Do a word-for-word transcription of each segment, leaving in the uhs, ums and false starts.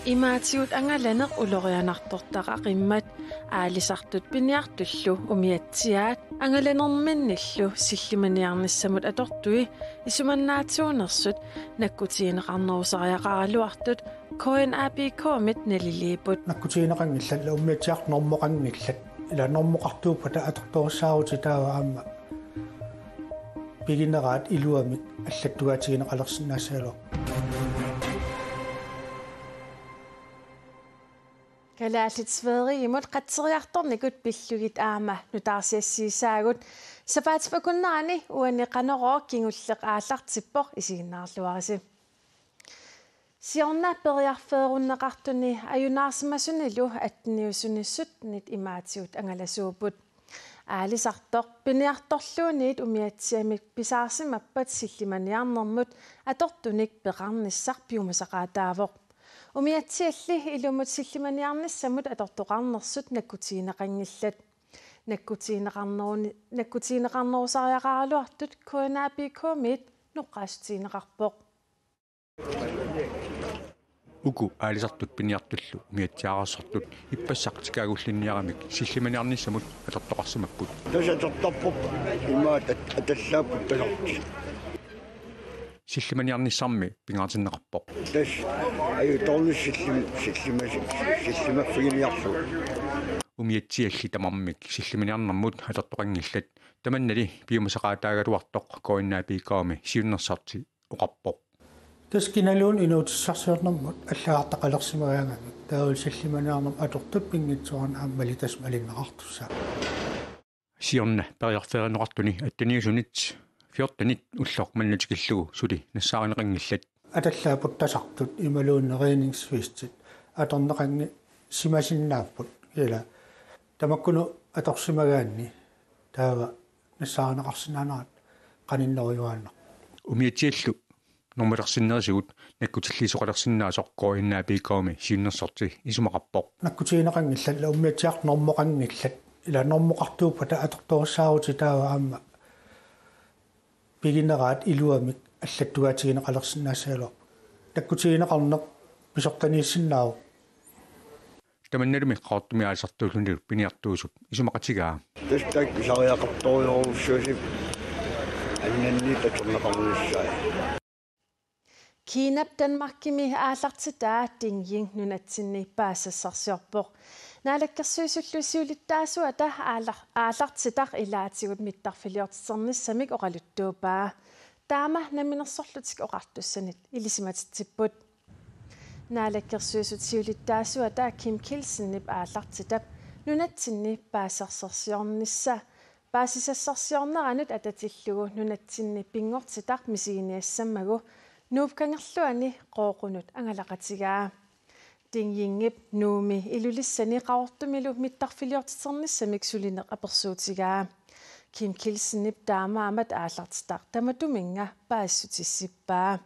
Imaatigut angalaneq ulorianartortaqaqimmat aalisartut piniartullu umiatsiaat angalanerminnillu sillimaniarnissamut atortui isumannaatsuunersut nakkutigineqarnerusariaqaraluartut K N A P K-mit naliliipput. Nakkutigineqanngillat, umiatsiaq normoqanngillat. Ila normoqartuuppata atortorissaarutit taava aamma pigineraat iluamik allattugaatigineqalersinnaassagaluarpoq. Kalaallit Sverigemut qatseriartornikut pillugit aamma nutaarsiassiisaagut. Sapaatip akunnerani uani Qanorooq kingulleq aallartippoq, isiginnaarluarisi. Siorna periarfeerunneqartuni ajunaarsimasunilu atteniusuni syttenit imaatigut angalasuupput. Aalisartoq piniartorluunniit umiatsiamik pisaarsimappat sillimaniarnermut atortunik peqarnissaq piumasaqaataavoq. Umiatsialli ilumut sillimaniarnissamut atortoqarnersut nakkutigineqanngillat. Nakkutigineqarneruni-, nakkutigineqarnerusariaqaraluartut K N A P K-mit noqqaassutigineqarpoq. Uku aalisartut piniartullu umiatsiaararsortut ippassaq tikaagullinniaramik sillimaniarnissamut atortoqarsimapput. Tassa atortarput imaat at-, atallaapput tasartut. Sillimaniarnissarmi pingaarutinneqarpoq. Tassa ajutoornissaq sillim-, sillima-, sillimaffiginiarlugu. Umiatsialli tamarmik sillimaniarnermut atortoqanngillat. Tamannali piumasaqaataagaluartoq K N A P K-mi siunnersorti oqarpoq. Tassa kinaluunniit inuutissarsiornermut allagartaqalersimagaangamik taavalu sillimaniarnermut atortut pinngitsoorani aamma malittassaq malinneqartussaavoq. Siorna periarfeerinneqartuni atteniusunit fjortenit ulloq manna tikillugu suli nassaarineqanngillat. Atallaapput tasartut imaluunniit redningsvestit atorneqanngisimasinnaapput, ila tamakkunu atorsimagaanni taava nassaarineqarsinnaanerat qaninnerujuaannarpoq. Umiatsiallu normalersinnerisigut nakkutilliisoqalersinnaasoq K N A P K-mi siunnersorti isumaqarpoq. Nakkutigineqanngillat, umiatsiaq normoqanngillat. Ila normoqartuuppata atortorissaarutit taava aamma pigineraat iluamik allattugaatigineqalersinnaassagaluarpoq. Nakkutigineqarneq pisortaniissinnaavoq. Tamannalumi Qaqortumi aalisartuullunilu piniartuusup isumaqatigaa. Tassa taakku pisariaqartorujussuusut annanni takornaqarnissaat. Kinap Danmarkimi aallartitaa Ding Ying nunatsinni paasisassarsiorpoq. Naalakkersuisullu siulittaasuata aallar-, aallartitaq ilaatigut mittarfiliortiternissamik oqaluttuuppaa. Taama Namminersorlutik Oqartussanit ilisimatitsipput. Naalakkersuisut siulittaasuata Kim Kielsenip aallartitap nunatsinni paasisassarsiornissa-, paasisassarsiorneranut atatillugu nunatsinni pinngortitaq misiginiassammagu Nuup Kangerluani Qooqunut angalaqatigaa. Ding Yingip Nuummi, Ilulissani Qaqortumilu mittarfiliortiternissamik sulineq apersuutigaa. Kim Kielsenip taamaammat aallartitaq tamatuminnga paasissutissippaa.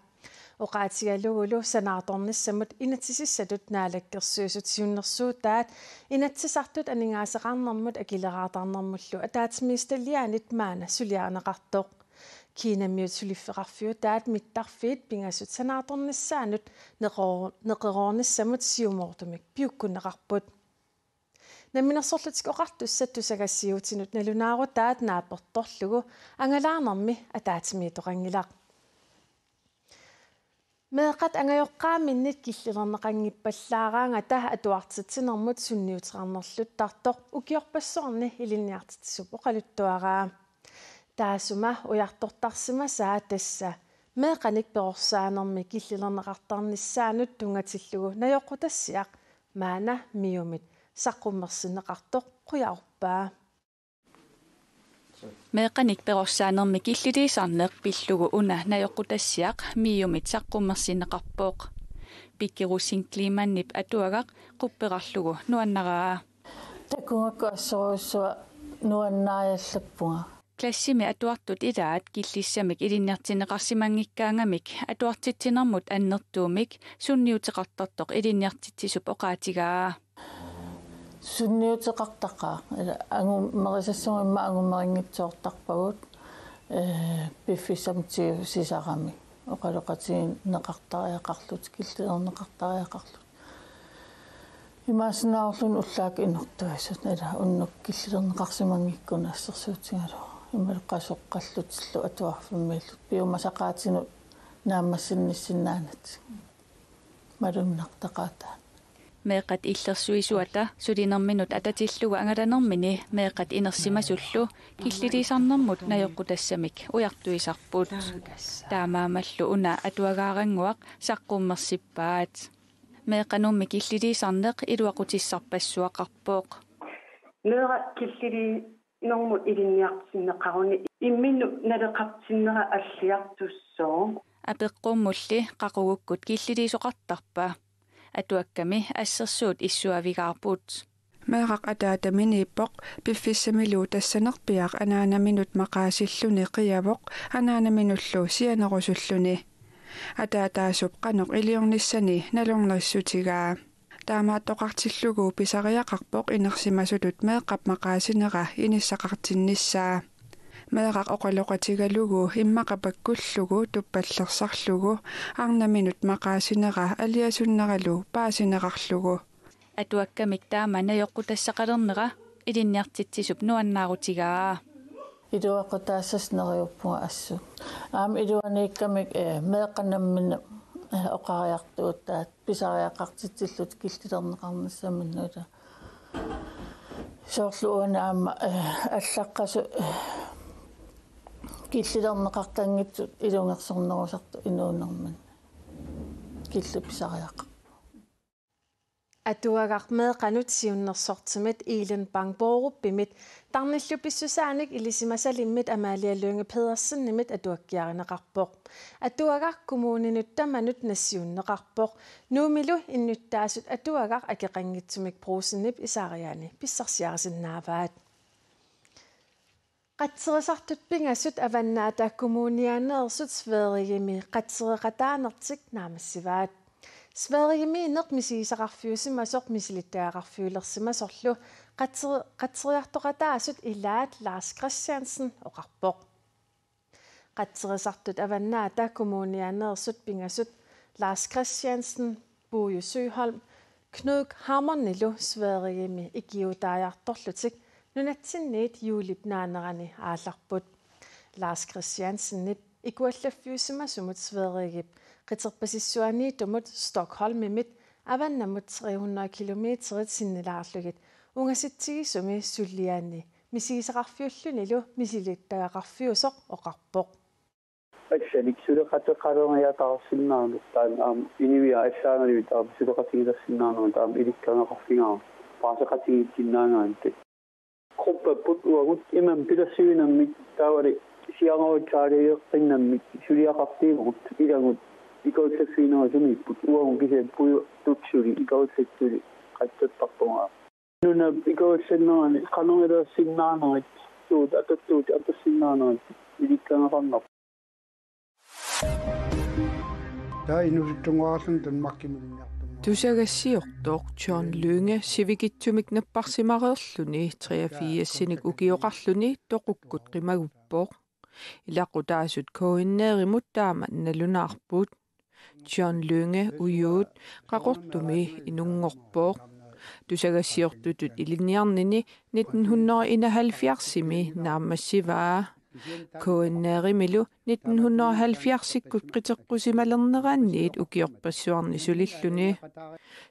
Oqaatigalugulu sanaartornissamut inatsisissatut naalakkersuisut siunnersuutaat Inatsisartut aningaasaqarnermut akileraartarnermullu ataatsimiititaliaanit maanna suliarineqartoq. Kinamiut suliffeqarfiutaat mittarfiit pingasut sanaartornissaannut neqero-, neqeroornissamut siumoortumik piukkunneqarput. Namminersorlutik Oqartussat tusagassiuutinut nalunaarutaat naapertorlugu angalaarnermi ataatsimiittoqanngilaq. Meeqqat angajoqqaaminnit killilerneqanngippallaaraangata atuartitsinermut sunniuteqarnerluttartoq ukiorpassuarni ilinniartitsisup oqaluttuaraa. Taassuma ujartortarsimasaa tassa meeqqanik perorsaanermi killilerneqartarnissaanut tunngatillugu najoqqutassiaq maanna MIO-mit saqqummersinneqartoq qujaruppaa. Meeqqanik perorsaanermi killiliisarneq pillugu una najoqqutassiaq MIO-mit saqqummersinneqarpoq. Pikki Rosing Klemannip atuagaq qupperarlugu nuannaraa. Takugakku assorujussuaq nuannaajallappunga. Klassimi atuartut ilaat killissamik ilinniartinneqarsimanngikkaangamik atuartitsinermut annertuumik sunniuteqartartoq ilinniartitsisup oqaatigaa. Sunniuteqartaqaaq. Ila angumerisassagut immaqa angumerinngitsoortarpagut, ee, piffissami tyve sisaramik. Oqaloqatigineqartariaqarlutik, killilerneqartariaqarlutik. Imaassinnaavorluunniit ullaakkut inortuisut, ila unnuk killilerneqarsimanngikkuni assersuutigalugu. Imaluunniit qasoqqallutillu atuarfimmiillutik piumasaqaatinut naammassinnissinnaanatik. Malunnartaqaataat. Meeqqat illersuisuata sulinerminut atatillugu angalanermini meeqqat inersimasullu killiliisarnermut najoqqutassamik ujartuisarput. Taamaammallu una atuagaarannguaq saqqummersippaat. Meeqqanummi killiliisarneq iluaqutissarpassuaqarpoq. Meeraq killiliinermut ilinniartinneqaruni imminut naleqartinnera alliartussooq. Apeqqummulli qaqugukkut killiliisoqartarpa? Atuakkami assersuut issuavigaarput. Meeraq ataata Miniippoq, piffissamilu tassanerpiaq anaanaminut maqaasilluni qiavoq, anaanaminullu sianerusulluni. Ataataasup qanoq iliornissani nalornissutigaa. Taamaattoqartillugu pisariaqarpoq inersimasutut meeqqap maqaasinera inissaqartinnissaa. Meeraq oqaloqatigalugu immaqa pakkullugu tuppallersarlugu arnaminut maqaasinera aliasunneralu paasineqarlugu. Atuakkamik taama najoqqutassaqalernera ilinniartitsisup nuannaarutigaa. Iluaqutaassasoq neriuppunga assut. Aamma iluaniikkamik, eh, meeqqat namminneq, eh, oqariartuutaat pisariaqartitsillutik killilerneqarnissaminnut ila. Soorlu uani aamma, eh, allaqqasut, eh, killilerneqartanngitsut ilungersornerusartut inuunerminni. Killit pisariaqarput. Atuagaq meeqqanut siunnersortimit Ellen Bang Borupimit tarnillu pissusaanik ilisimasalimmit Amalie Lynge Pedersenimit atuakkiarineqarpoq. Atuagaq kommuninut tamanut nassiunneqarpoq. Nuummilu innuttaasut atuagaq akeqanngitsumik Brugsenip isaariaani pissarsiarisinnaavaat. Qatserisartut pingasut Avannaata Kommunianeersut Sverigemi qatsereqataanertik naammassivaat. Sverigemiinneq misigisaqarfiusimasoq misilittagaqarfiulersimasorlu qatseri-, qatseriartoqataasut ilaat Lars Christiansen oqarpoq. Qatserisartut Avannaata Kommunianeersut pingasut Lars Christiansen, Buje Søholm, Knud Hammernilu Sverigemi ikiuutaajartorlutik nunatsinniit juulip naanerani aallarput. Lars Christiansenip ikuallaffiusimasumut Sverigep qiterpasissuaniittumut Stockholmimit avannamut tre hundrede kilometerit sinnilaarlugit ungasitsigisumi suliani misigisaqarfiullunilu misilittagaqarfiusoq oqarpoq. Assanik suleqateqaleriataarsinnaaneq taanna aamma inuiaat allaangalivit aamma suleqatigilersinnaanerat aamma ilikkagaqarfigaara paaseqatigiikkinnaagaanni. Gruppapput uagut imannak pilersuinermik taavali siaruatsaareeqqinnammik suliaqartiivugut ilagut ikuallaffiginerusumiipput uagut kisianni pujuttut suli ikuallattuli qatsattarpunga. Nunap ikuallannerani qanoq iliorsinnaanerit suut atortuutit atorsinnaanerit ilikkagaqarnarpoq. Taava inuusuttunnguarluni Danmarkimi ilinniartunnguarluni. Tusagassiortoq John Lynge sivikitsumik napparsimareerluni treogfirsinik ukioqarluni toqukkut qimaguppoq. Ilaqutaasut K N R-imut taama nalunaarput. John Lynge ujuut Qaqortumi inunngorpoq. Tusagassiortutut ilinniarnini nitten hundrede enoghalvfjerdsimi naammassivaa. K N R-imilu nitten hundrede halvfjerdsikkut qiteqqusimalerneraniit ukiorpassuarni sulilluni.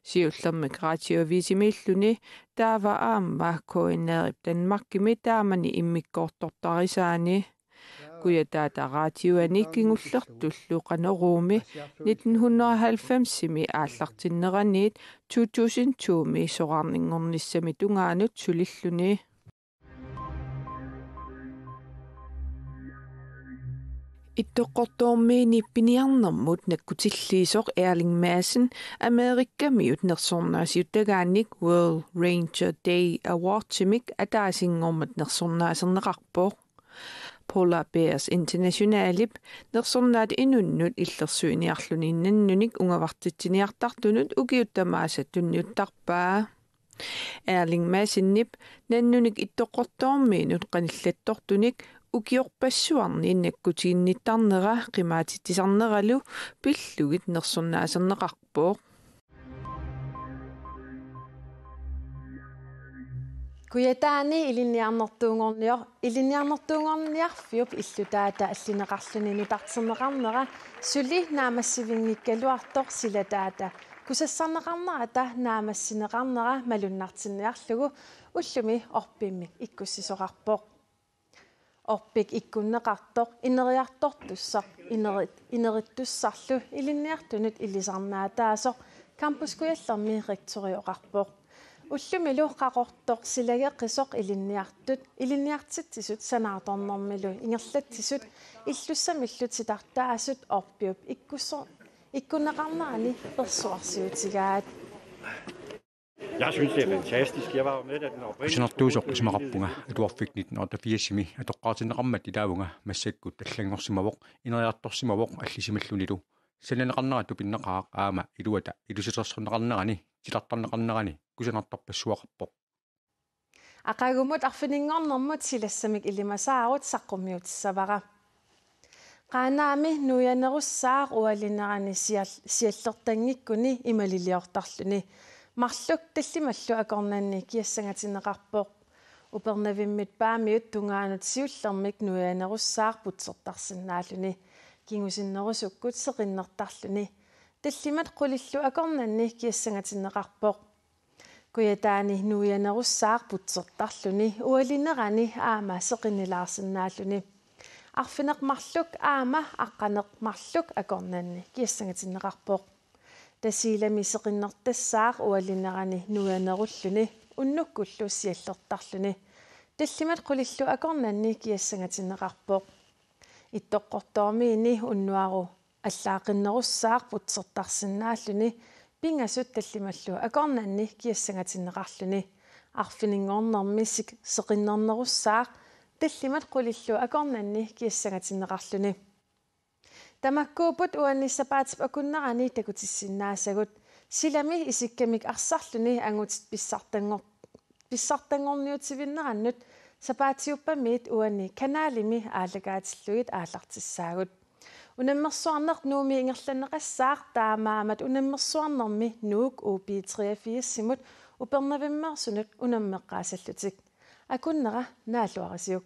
Siullermik radioavisimiilluni taava aamma K N R-ip Danmarkimi taamani immikkoortortarisaani. Kujataata radioani kingullertullu Qanoruumi nitten hundrede halvfemsimi aallartinneraniit to tusind to-mi soraarninngornissami tungaanut sulilluni. Ittoqqortoormiini piniarnermut nakkutilliisoq Erling Madsen Amerikamiut nersornaasiutagaannik World Ranger Day Awardsimik ataasinngormat nersornaaserneqarpoq. Polar Bears Internationalip nersornaat inunnut illersuiniarluni nannunik ungavartitsiniartartunut ukiut tamaasa tunniuttarpaa. Erling Madsenip nannunik Ittoqqortoormiinut qanillattortunik ukiorpassuarni nakkutiginnittarnera qimaatitsisarneralu pillugit nersornaaserneqarpoq. Kujataani ilinniarnertuunngornior-, ilinniarnertuunngorniarfiup illutaata allineqarluni nutarterneqarnera suli naammassivinngikkaluartoq silataata kusassarneqarnerata naammassineqarnera malunnartinniarlugu ullumi orpimmik ikkussisoqarpoq. Orpik ikkunneqartoq ineriartortussaq ineri-, inerittussarlu ilinniartunut ilisarnaataasoq Campus Kujallermi rektori oqarpoq. Ullumilu Qaqortoq silageqisoq ilinniartut, ilinniartitsisut sanaartornermilu ingerlatsisut illussamillu titartaasut orpiup ikkusso-, ikkunneqarnerani ersuarsiutigaat. Jeg synes, det er fantastisk. Jeg var jo med, da den oprindelige Kusanartuusoq skole blev isumaqarpunga, atuarfik nitten hundrede og firsimi atoqqaartinneqarmat ilaavunga massakkut allanngorsimavoq, ineriartorsimavoq allisimallunilu. Sananeqarnera tupinnaqaaq aamma iluata ilusilersorneqarnerani, titartarneqarnerani kusanartorpassuaqarpoq. Aqagumut arfininngornermut silassamik ilimasaarut saqqummiutissavara. Qaanaami nuianerussaaq ualinerani sial-, siallertanngikkuni imaliliortarluni. Marluk tallimallu akornanni kiassangatinneqarpoq. Upernavimmit Paamiut tungaanut siullermik nuianerussaaq putsertarsinnaalluni. Kingusinnerusukkut seqinnertarluni. Tallimat qulillu akornanni kiassangatinneqarpoq. Kujataani nuianerussaaq putsertarluni ualinerani aamma seqinnilaarsinnaalluni. Arfineq-marluk aamma aqqaneq-marluk akornanni kiassangatinneqarpoq. Tasiilami seqinnertassaaq ualinerani nuianerulluni unnukkullu siallertarluni. Tallimat qulillu akornanni kiassangatinneqarpoq. Ittoqqortoormiini unnuaru allaaqqinnerussaaq putsertarsinnaalluni pingasut tallimallu akornanni kiassangatinneqarluni. Arfininngornermi sik-, seqinnernerussaaq tallimat qulillu akornanni kiassangatinneqarluni. Tamakkuupput uani sapaatip akunnerani takutissinnaasagut. Silami isikkamik arsarluni angutit pissartanngor-, pissartanngorniutivinnerannut sapaatiuppamiit uani kanalimi aallakaatillugit aallartissaagut. Unammersuarneq Nuummi ingerlanneqassaaq, taamaammat unammersuarnermi Nuuk U B treogfirsimut Upernavimmeersunut unammeqqaasallutik. Akunnera naalluarisiuk.